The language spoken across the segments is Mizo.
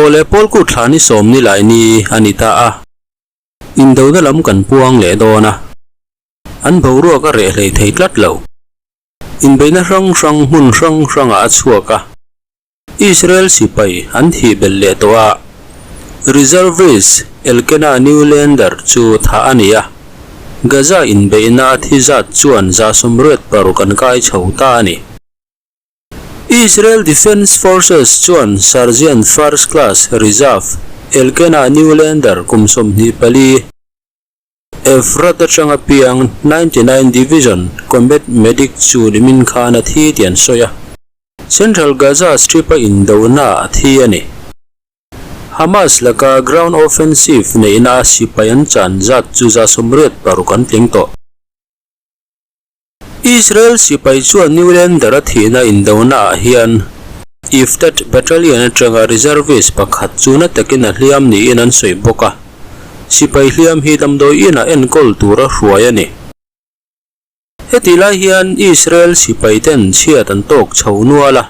Awle Pawlkut thla ni sawm ni lai ni a ni ta a, indona lam kan puang leh dawn a, an boruak a reh hlei thei tlat lo. Inbeihna hrang hrang hmun hrang hrangah a chhuak a, Israel sipai an thih belh leh tawh a, reservist Elkena Newlander chu thah a ni a, Gaza inbeihna a thi zat chuan 186 an kai chho ta a ni. Israel Defense Forces chuan Sergeant First Class, Reserve, Elkena Newlander kum 24, Efrat atanga piang 99 Division Combat Medic chu nimin khan a thi tih an sawi a, Central Gaza Strip-a indona a thi a ni. Hamas laka ground offensive neihna sipai an chan zat chu 86 an tling tawh. Israel sipai chuan Newlander a thihna indona ah hian Iftat Battalion atanga reservist pakhat chu na takin a hliam niin an sawi bawk a, sipai hliam hi damdawi inah enkawl tura hruai a ni. Hetih lai hian Israel sipai ten chhiat an tawk chho nual a,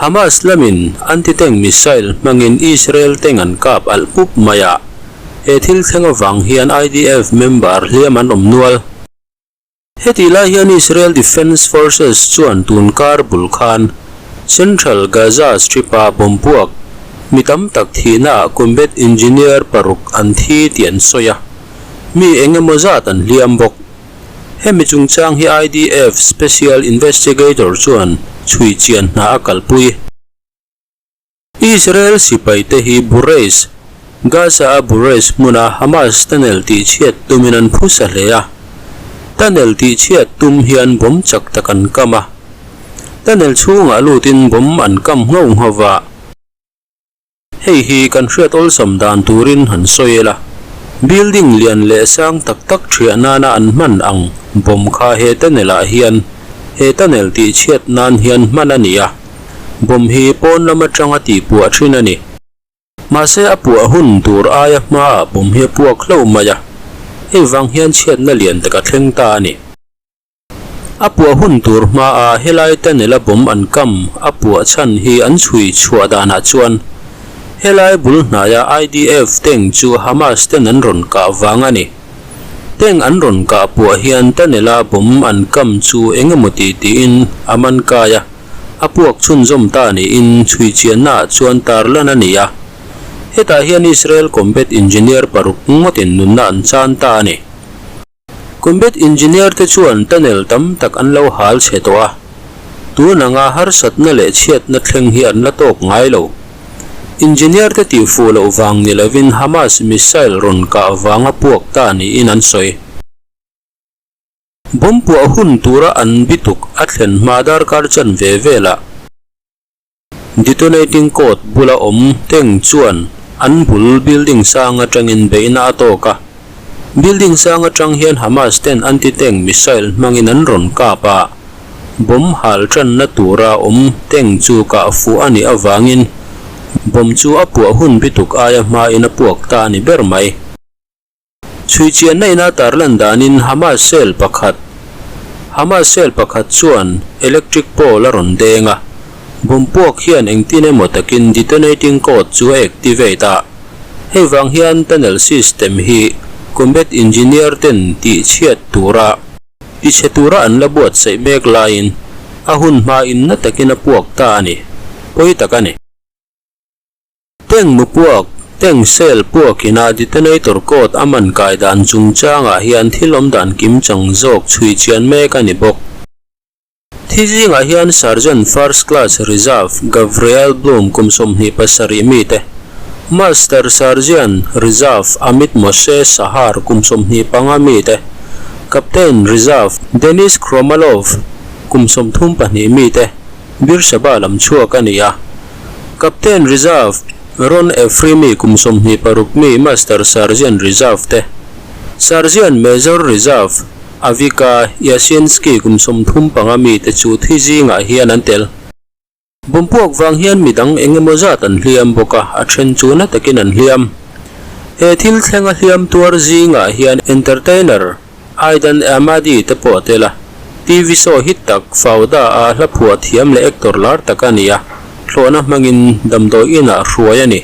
Hamas lamin anti-tank missile hmangin Israel tank an kap alh pup mai a, he thil thleng avang hian IDF member hliam an awm nual. Hetih lai hian Israel Defense Forces chuan tun kar bul khan Central Gaza Strip-a bomb puak mi tam tak thihnaah combat engineer paruk an thi tih an sawi a, mi eng emaw zat an hliam bawk. Hemi chungchang hi IDF Special Investigator chuan chhui chian hna a kalpui. Israel sipaite hi Bureij, Gaza-a Bureij hmuna Hamas tunnel tihchhiat tumin an phusa hle a. Tunnel tihchhiat tum hian bomb chak tak an kam a. Tunnel chhungah lutin bomb an kam ngho ngho va. Hei hi kan hriat awlsam dan turin han sawi ila, building lian leh sang tak tak thiah nana an hman ang bomb kha he tunnel-ah hian he tunnel tihchhiat nan hian hman a ni a. Bomb hi pawn lam atanga tihpuah thin a ni. Mahse a puah hun tur aia hmaah bomb hi a puak hlauh mai a, hei vang hian chhiatna lian tak a thleng ta a ni. A puah hun tur hmaa helai tunnel a bomb an kam a puah chhan hi an chhui chhuah danah chuan helai bul hnaia IDF tank chu Hamas ten an rawn kah vang a ni. Tank an rawn kah puah hian tunnel a bomb an kam chu eng emaw ti tiin a man kai a. A puak chhunzawm ta niin chhuichiannaah chuan tarlan a ni a. Hetah hian Israel combat engineer paruk ngawtin nunna an chan ta a ni. Combat engineer te chuan tunnel tam tak an lo hal chhe tawh a. Tun anga harsatna leh chhiatna thleng hi an la tawk ngai lo. Engineer te tihfuh loh vang ni lovin Hamas missile rawn kah vanga puak ta niin an sawi. Bomb puah hun tura an bituk a thlen hma darkar chan ve velah detonating code bula awm tank chuan an bul building sang atangin beihna a tawk a. Building sang atang hian Hamas ten anti-tank missile hmangin an rawn kap a, bomb hal tanna tura awm tank chu kah fuh a nih avangin bomb chu a puah hun bituk aia hmain a puak ta a ni ber mai. Chhuichianna ina tarlan danin Hamas cell pakhat Hamas cell pakhat chuan electric pole a rawn deng a, bomb puak hian engtin emaw takin detonating code chu a activate a. Hei vang hian tunnel system hi combat engineer ten tihchhiat tura tichhe tura an la buatsaih mek laiin a hun hmain na takin a puak ta a ni. Pawi tak a ni. Tank mu puak, tank cell puak ina detonator code a man kai dan chungchangah hian thil awm dan kim chang zawk chhui chian mek a ni bawk. Thi zingah hian Sergeant First Class Reserve Gavriel Bloom kum 27 mite, Master Sergeant Reserve Amit Moshe Sahar kum 25 mite, Captain Reserve Denis Kromalov kum 32 mite, Beersheba lam chhuak a ni a. Captain Reserve, Ron Efrimi kum 26 mi Master Sergeant Reserve te, Sergeant Major Reserve, Avika Yashinsky kum 35 mi te chu thi zingah hian an tel. Bomb puak vang hian midang eng emaw zat an hliam bawk a, a then chu na takin an hliam. He thil thlenga hliam tuar zingah hian entertainer Aidan Ahmadi te pawh a tel a, TV show hit tak Fauda a hla phuah thiam leh actor lar tak a ni a, thlawhna hmangin damdawi inah hruai a ni.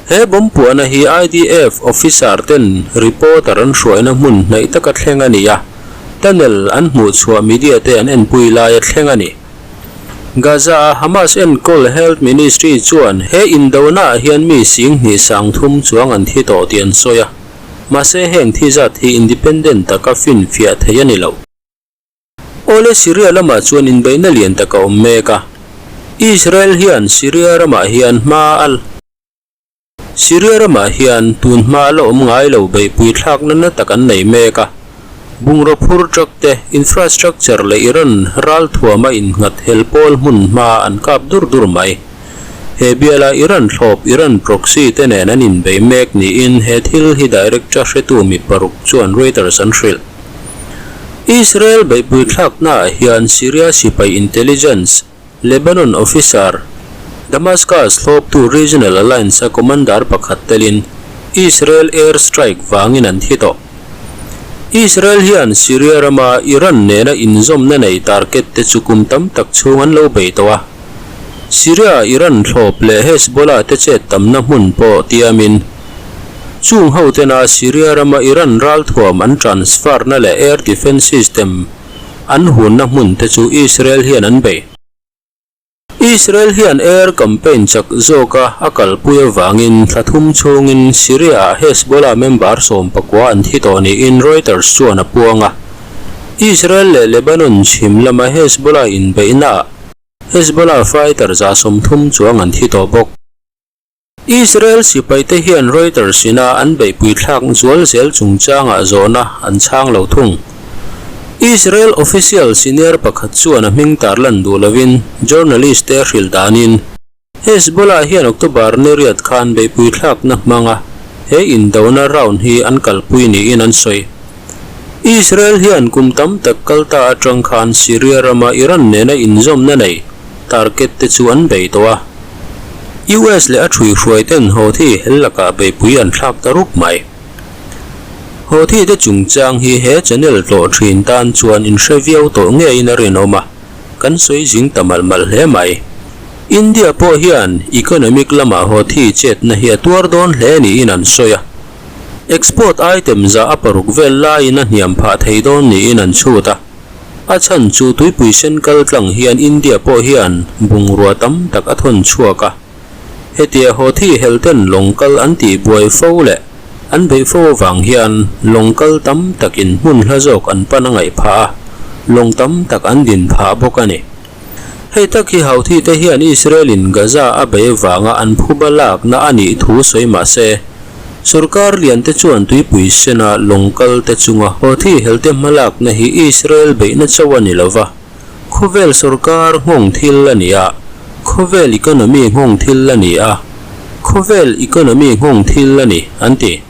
He bomb puahna hi IDF officer ten reporter an hruaina hmun hnaih taka thleng a ni a, tunnel an hmuh chhuah media te an enpui laia thleng a ni. Gaza-a Hamas enkawl Health Ministry chuan he indonaah hian mi 20 30 chuang an thi tawh tih an sawi a, mahse heng thi zat hi independent taka finfiah theih a ni lo. Awle Syria lamah chuan inbeihna lian tak a awm mek a, Israel hian Syria ramah hian hma a Syria ramah hian tun hma a la awm ngai lo beihpui thlakna na tak an nei mek a, bungraw phur truck te, infrastructure leh Iran ralthuama innghat hel pawl hmun hma an kap dur dur mai. He biala Iran thlawp Iran proxy te nen an inbei mek niin he thil hi direct-a hretu mi paruk chuan Reuters an hrilh. Israel beihpui thlaknaah hian Syria sipai intelligence, Lebanon officer, Damascus thlawptu Regional Alliance-a commander pakhat telin Israel air strike vangin an thi tawh. Israel hian Syria rama Iran nena inzawmna nei target te chu kum tam tak chhung an lo bei tawh a. Syria Iran thlawp leh Hezbollah te chet tamna hmun pawh tiamin Chung ho tena Syria rama Iran ralthuam an transfer na leh air defence system an hunna hmun te chu Israel hian an bei. Israel hian air campaign chak zawka a kalpui avangin thla thum chhungin Syria-ah Hezbollah member 19 an thi tawh niin Reuters chuan a puang a. Israel leh Lebanon chhim lama Hezbollah inbeihnaah Hezbollah fighter 30 chuang an thi tawh bawk. Israel sipaite hian Reuters ina an beihpui thlak zual zel chungchangah zawhna an chhang lo thung. Israel official senior pakhat chuan a hming tarlan duh lovin journalist te hrilh danin, Hezbollah hian October ni riat khan beihpui thlakna hmanga he indona round hi an kalpui niin an sawi. Israel hian kum tam tak kal ta atang khan Syria rama Iran nena inzawmna nei target te chu an bei tawh a. US leh a ṭhuihruai ten Houthi hel lakah beihpui an thlak ta rup mai. Houthi te chungchang hi he channel tlawh ṭhin tan chuan inhre viau tawh ngeiin a rinawm a, kan sawi zing ta malh malh hle mai. India pawh hian economic lamah Houthi chetna hi a tuar dawn hle niin an sawi a. Export item zah a paruk vel laiin a hniam phah thei dawn niin an chhut a. A chhan chu tuipui sen kal tlang hian India pawh hian bungrua tam tak a thawn chhuak a. Hetia Houthi helten lawng kal an tih buai fo leh an beih fo avang hian lawng kal tam takin hmun hla zawk an pan a ngaih phah a, lawng tam tak an din phah bawk a ni. Hei tak hi Houthi te hian Israel in Gaza a bei avanga an phuba lakna a nih thu sawi mah se, Sorkar lian te chuan tuipui sena lawng kal te chunga Houthi helte hmalakna hi Israel beihna chauh a ni lova, khawvel sorkar nghawng thil a ni a, khawvel economy nghawng thil a ni a, khawvel economy nghawng thil a ni, an ti.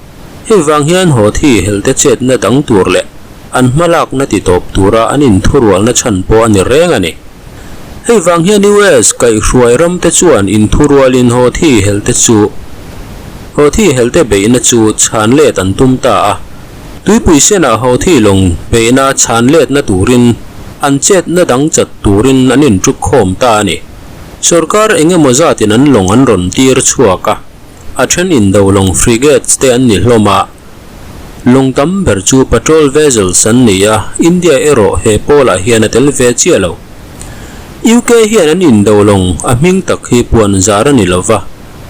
Hei vang hian Houthi helte chetna dang tur leh an hmalakna ti tawp tura an inthurualna chhan pawh a ni reng a ni. Hei vang hian US kaihhruai ramte chuan inthurualin Houthi helte chu Houthi helte beihna chu chhan let an tum ta a. Tuipui senah Houthi lawng beihna chhan letna turin an chetna dang chat turin an inṭuk khawm ta a ni. Sorkar eng emaw zatin an lawng an rawn tir chhuak a, a then indo lawng frigates te an ni hlawm a. Lawng tam ber chu patrol vessels an ni a, India erawh he pawlah hian a tel ve chiah lo. UK hian an indo lawng a hming tak hi puan zar a ni lo va,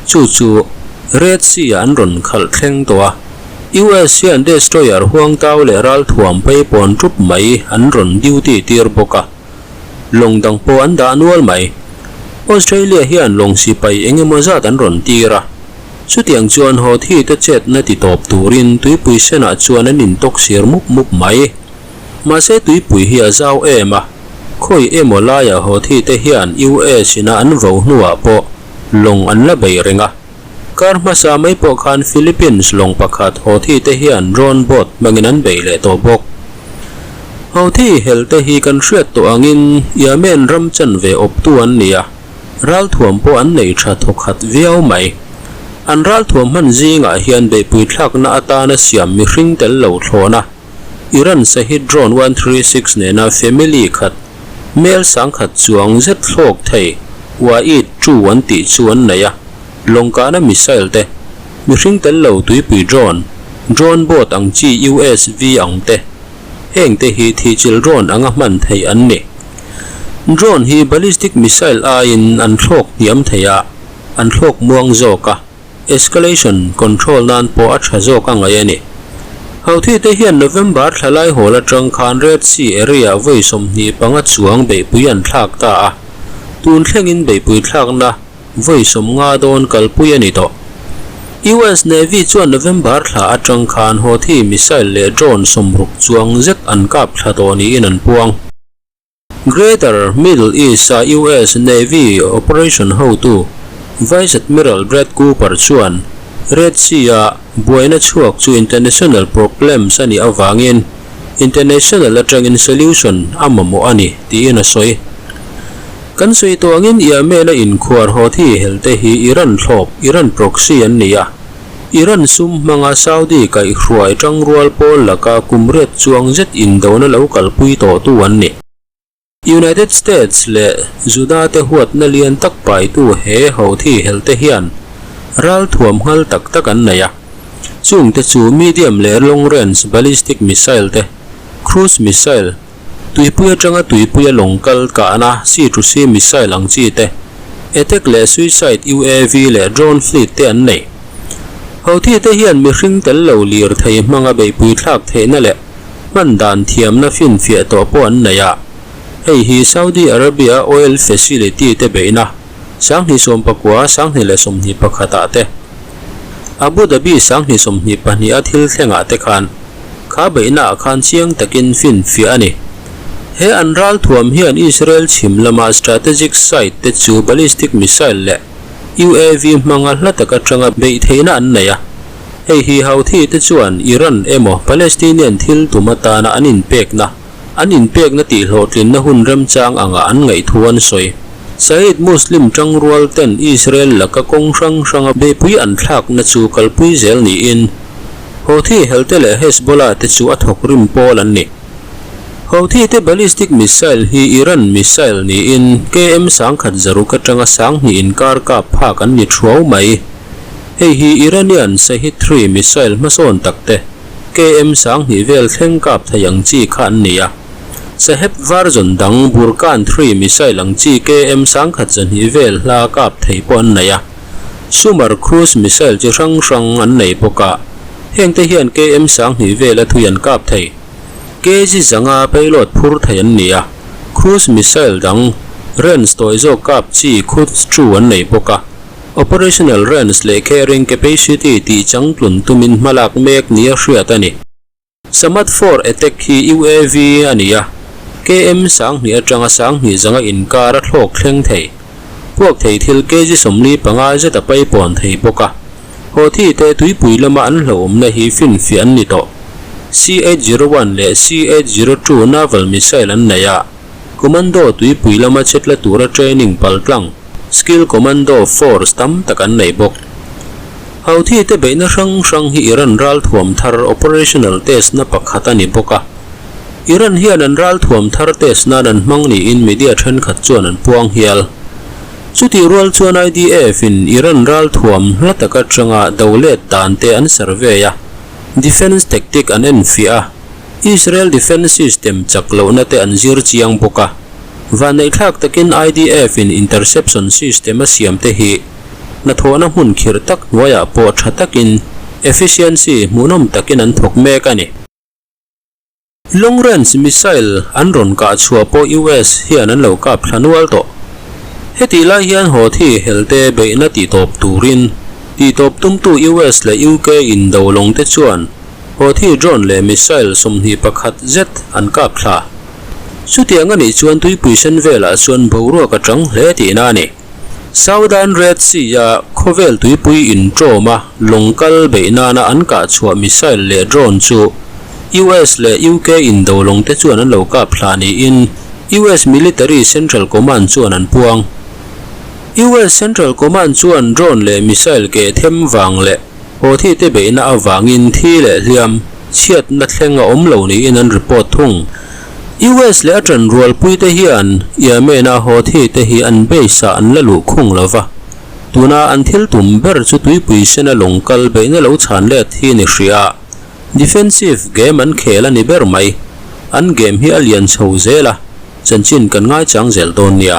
chu chu Red Sea-ah an rawn khalh thleng tawh a. US hian destroyer huangtau leh ralthuam peipawn tup mai an rawn duty tir bawk a. Lawng dang pawh an dah nual mai. Australia hian lawng sipai eng emaw zat an rawn tir a. Chutiang chuan Houthi te chetna ti tawp turin tuipui senah chuan an intawk sir mup mup mai. Mahse tuipui hi a zau em a, khawi emaw laiah Houthi te hian US ina an vo hnuah pawh lawng an la bei reng a. Kar hmasa mai pawh khan Philippines lawng pakhat Houthi te hian drone boat hmangin an bei leh tawh bawk. Houthi hel te hi kan hriat tawh angin Yemen ram chanve awptu an ni a, ralthuam pawh an nei tha thawkhat viau mai. An ralthuam hman zingah hian beihpui thlakna atana siam mihring tel lo thlawn a, Iran Shahed drone 136 nena family khat mel sangkhat chuang zet thlawk thei Wa'id 2 an tih chu an nei a, lawngkahna missile te. Mihring tel lo tuipui drone, drone boat ang chi USV ang te, heng te hi thihchilh drone anga hman theih an ni. Drone hi ballistic missile aiin an thlawk hniam thei a, an thlawk muang zawk a, escalation control nan pawh a tha zawk a ngaih a ni. Houthi te hian November thla lai hawl atang khan Red Sea area vawi 25 chuang beihpui an thlak ta a, tun thlengin beihpui thlakna vawi 50 dawn kalpui a ni tawh. US Navy chuan November thla atang khan Houthi missile leh drone 60 chuang zet an kap thla tawh niin an puang. Greater Middle East-a US Navy operation hotu Vice Admiral Brad Cooper chuan Red Sea-a buaina chhuak chu international problems a nih avangin international atangin solution a mamawh a ni tiin a sawi. Kan sawi tawh angin Yemen-a inkhuar Houthi helte hi Iran thlawp, Iran proxy an ni a. Iran sum hmanga Saudi kaihhruai tangrual pawl laka kum riat chuang zet indona lo kalpui tawhtu an ni. United States leh Juda te huatna lian tak paitu he Houthi helte hian ral thuam nghal tak tak an nei a. Chungte chu medium leh long range ballistic missile te, cruise missile, Tuipui atanga tuipuia lawng kal kahna sea to sea missile ang chi te, attack leh suicide UAV leh drone fleet te an nei. Houthi te hian mihring tel lo lir thei hmanga beihpui thlak theihna leh hman dan thiamna finfiah tawh pawh an nei a. Hei hi Saudi Arabia oil facility te beihna 2019, 2021 ah te, Abu Dhabi 2022 a thil thlengah te khan Kha beihnaah khan chiang takin finfiah a ni. He an ralthuam hian Israel chhim lama strategic site te chu ballistic missile leh UAV hmanga hla tak atanga beih theihna an nei a. Hei hi Houthi te chuan Iran emaw Palestinian thil tum atana an inpekna, an inpekna tihhlawhtlinna hun remchang anga an ngaihthu an sawi. Said Muslim tangrual ten Israel laka kawng hrang hranga beihpui an thlakna chu kalpui zel niin Houthi helte leh Hezbollah te chu a thawk rim pawl an ni. Houthi te ballistic missile hi Iran missile niin KM 1000 zaruk atanga 2000 inkar kap phak an ni thuau mai. Hei hi Iranian Shahid 3 missile hmasawn tak te KM 2000 vel thleng kap thei ang chi kha an ni a. Saheb version dang Burkan 3 missile ang chi KM 1100 vel hla kap thei pawh an nei a. Sumar cruise missile chi hrang hrang an nei bawk a, hengte hian KM 2000 vela thui an kap thei. KG zanga payload phur thei an ni a, cruise missile dang range tawi zawk kap chi Quds 2 an nei bawk a, operational range leh carrying capacity tih changtlun tumin hmalak mek nia hriat a ni. Samad 4 attack hi UAV a ni a, KM 2000 atanga 2000 zanga inkar a thlawk thleng thei. Puak thei thil kg 45 zet a paipawn thei bawk a. Houthi te tuipui lama an hlauhawmna hi finfiah an ni tawh. C-801 leh C-802 naval missile an nei a, commando tuipui lama chetla tura training paltlang, skill commando force tam tak an nei bawk. Houthi te beihna hrang hrang hi Iran ralthuam thar operational test na pakhat a ni bawk a. Iran hian an ralthuam thar test nan an hmang niin media thenkhat chuan an puang hial. Chutih rual chuan IDF in Iran ralthuam hla tak atanga do let dan te an survey a, defence tactic an enfiah a, Israel defence system chak lohna te an zir chiang bawk a. Vanneihthlak takin IDF in interception system a siam te hi hnathawhna hmun khirh tak hnuaiah pawh tha takin efficiency hmuhnawm takin an thawk mek a ni. Long range missile an rawn kah chhuah pawh US hian an lo kap thla nual tawh. Hetih lai hian Houthi helte beihna tihtawp turin tihtawp tumtu US leh UK indo lawng te chuan Houthi drone leh missile 21 zet an kap thla. Chutiang a nih chuan tuipui sen velah chuan boruak a tang hle tihna a ni. Southern Red Sea-a khawvel tuipui intawma lawng kal beih nana an kah chhuah missile leh drone chu US leh UK indo lawng te chuan an lo kap thla niin US Military Central Command chuan an puang. US Central Command chuan drone leh missile keh them vang leh Houthi te beihna avangin thi leh hliam chhiatna thleng a awm lo niin an report thung. US leh a tanrualpui te hian Yemen-a Houthi te hi an base-ah an la luh khung lo va. Tuna an thil tum ber chu tuipui sena lawng kal beihna lo chhan let hi ni hria. Defensive game an khel a ni ber mai. An game hi a lian chho zel a, chanchin kan ngaichang zel dawn nia.